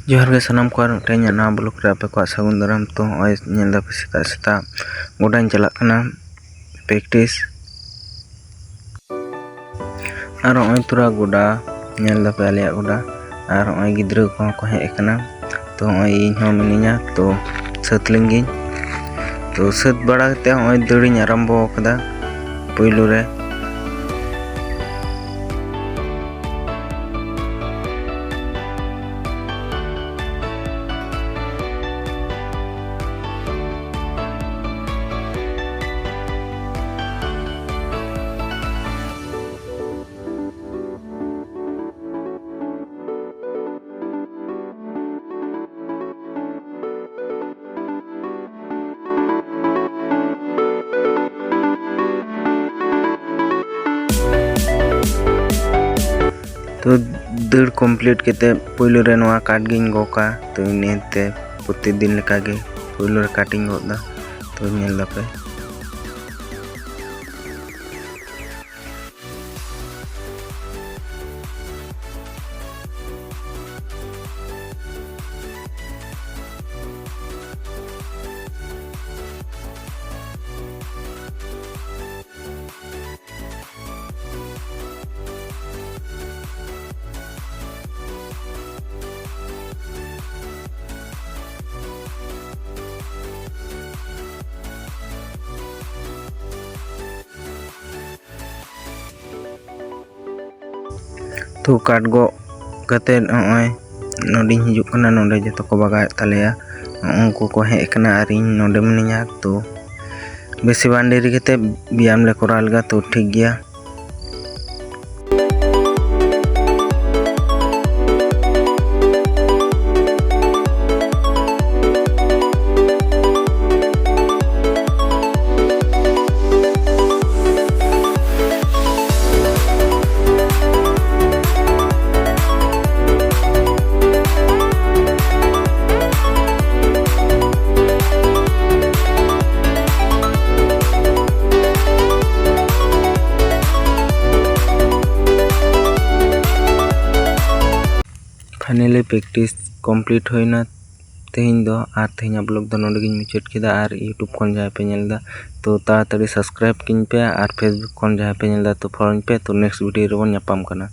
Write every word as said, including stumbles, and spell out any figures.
ᱡᱚᱦᱟᱨ ᱜᱮ ᱥᱟᱱᱟᱢ ᱠᱚ, ᱟᱨ ᱢᱤᱫᱴᱮᱱ ᱤᱧᱟᱹᱜ ᱱᱟᱣᱟ ᱵᱞᱚᱜ ᱨᱮ ᱟᱯᱮ ᱠᱚᱣᱟᱜ ᱥᱟᱹᱜᱩᱱ ᱫᱟᱨᱟᱢ᱾ ᱛᱚ ᱱᱚᱜᱼᱚᱭ ᱧᱮᱞ ᱫᱟᱯᱮ ᱥᱮᱛᱟᱜ ᱥᱮᱛᱟᱜ ᱜᱚᱰᱟᱧ ᱪᱟᱞᱟᱜ ᱠᱟᱱᱟ ᱯᱨᱮᱠᱴᱤᱥ᱾ ᱟᱨ ᱱᱚᱜᱼᱚᱭ ᱛᱷᱚᱲᱟ ᱜᱚᱰᱟ ᱧᱮᱞ ᱫᱟᱯᱮ, ᱟᱞᱮᱭᱟᱜ ᱜᱚᱰᱟ᱾ ᱟᱨ ᱱᱚᱜᱼᱚᱭ ᱜᱤᱫᱽᱨᱟᱹ ᱠᱚᱦᱚᱸ ᱠᱚ ᱦᱮᱡ ᱟᱠᱟᱱᱟ᱾ ᱛᱚ ᱱᱚᱜᱼᱚᱭ ᱤᱧ ᱦᱚᱸ ᱢᱤᱱᱟᱹᱧᱟ, ᱛᱚ ᱥᱟᱹᱛ ᱞᱮᱱ ᱜᱤᱧ᱾ ᱛᱚ ᱥᱟᱹᱛ ᱵᱟᱲᱟ ᱠᱟᱛᱮ ᱱᱚᱜᱼᱚᱭ ᱫᱟᱹᱲᱤᱧ ᱟᱨᱟᱢᱵᱚ ᱟᱠᱟᱫᱟ ᱯᱳᱭᱞᱳ ᱨᱮ᱾ ᱛᱚ ᱫᱟᱹᱲ complete ᱠᱟᱛᱮ ᱯᱳᱭᱞᱳ ᱨᱮ ᱱᱚᱣᱟ ᱠᱟᱴ ᱜᱤᱧ ᱜᱚᱜᱟ᱾ ᱛᱚ ᱤᱱᱟᱹᱛᱮ ᱯᱨᱚᱛᱤᱫᱤᱱ ᱞᱮᱠᱟᱜᱮ ᱯᱳᱭᱞᱳ ᱨᱮ ᱠᱟᱴ ᱤᱧ ᱜᱚᱜ ᱮᱫᱟ᱾ ᱛᱚ ᱧᱮᱞ ᱫᱟᱯᱮ᱾ ᱛᱚ ᱠᱟᱴ ᱜᱚᱜ ᱠᱟᱛᱮᱫ ᱱᱚᱜᱼᱚᱭ ᱱᱚᱰᱮᱧ ᱦᱤᱡᱩᱜ ᱠᱟᱱᱟ, ᱱᱚᱰᱮ ᱡᱚᱛᱚ ᱠᱚ ᱵᱟᱜᱟᱣᱮᱫ ᱛᱟᱞᱮᱭᱟ᱾ ᱩᱱᱠᱩ ᱠᱚ ᱦᱮᱡ ᱟᱠᱟᱱᱟ ᱟᱨ ᱤᱧ ᱱᱚᱰᱮ ᱢᱤᱱᱟᱹᱧᱟ᱾ ᱛᱚ ᱵᱮᱥᱤ ᱵᱟᱝ ᱰᱮᱨᱤ ᱠᱟᱛᱮᱫ ᱵᱮᱭᱟᱢ ᱞᱮ ᱠᱚᱨᱟᱣ ᱞᱮᱜᱟ᱾ ᱛᱚ ᱴᱷᱤᱠ ᱜᱮᱭᱟ᱾ Finally practice complete ᱦᱩᱭᱱᱟ ᱛᱮᱦᱮᱧ ᱫᱚ, ᱟᱨ ᱛᱮᱦᱮᱧᱟᱜ vlog ᱫᱚ ᱱᱚᱰᱮ ᱜᱤᱧ ᱢᱩᱪᱟᱹᱫ ᱠᱮᱫᱟ᱾ ᱟᱨ YouTube ᱠᱷᱚᱱ ᱡᱟᱦᱟᱸᱭ ᱯᱮ ᱧᱮᱞ ᱮᱫᱟ, ᱛᱚ ᱛᱟᱲᱟᱛᱟᱲᱤ subscribe ᱠᱟᱹᱧ ᱯᱮ, ᱟᱨ Facebook ᱠᱷᱚᱱ ᱡᱟᱦᱟᱸᱭ ᱯᱮ ᱧᱮᱞ ᱮᱫᱟ, ᱛᱚ follow ᱟᱹᱧ ᱯᱮ᱾ ᱛᱚ next video ᱨᱮᱵᱚᱱ ᱧᱟᱯᱟᱢ ᱠᱟᱱᱟ᱾